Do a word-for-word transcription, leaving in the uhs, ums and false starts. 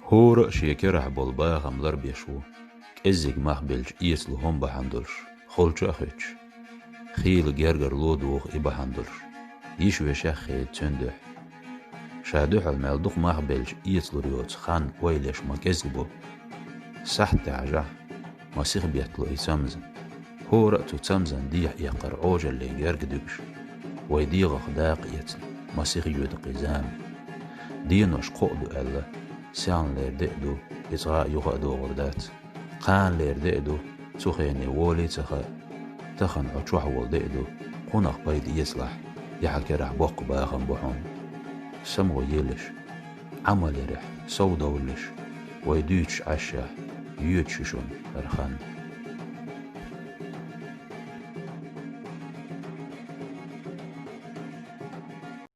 ХӀора а шен керахь болу бахам ларбеш ву, кӀеззиг мах белча эцало хӀума бахьана долуш, холча а хоьттуш. Хийла гергарло доху и бахьана долуш, йиш-вешех а хеда цуьнан дуьхьа. Ша дуьхьал мел дукха мах белча эцалур йоцу хан ойла еш ма кӀезиг бу. Сахьт тӀехьажахь, ма сиха беттало и цамза. ХӀора а цу цамзан дехьа эккхар Ӏожаллин герга дуьгуш, вай дегӀах дакъа эцна, ма сиха йоьду кхин зама. Денош кхоъ ду аьлла, сехьналера де а ду, иза гӀа а юха а догӀур дац. Кханалера де а ду, цу хене волий а ца хаьа. Тахана хьо чохь волу де а ду, кхунах пайда эцалахь, и хьан керахь боккха бахам бу хьуна. Самаго елаш, Ӏамал ярехь, совдовлалаш, вай дуьйцуш Ӏашшехь, йоьду шу шуна хӀара хан.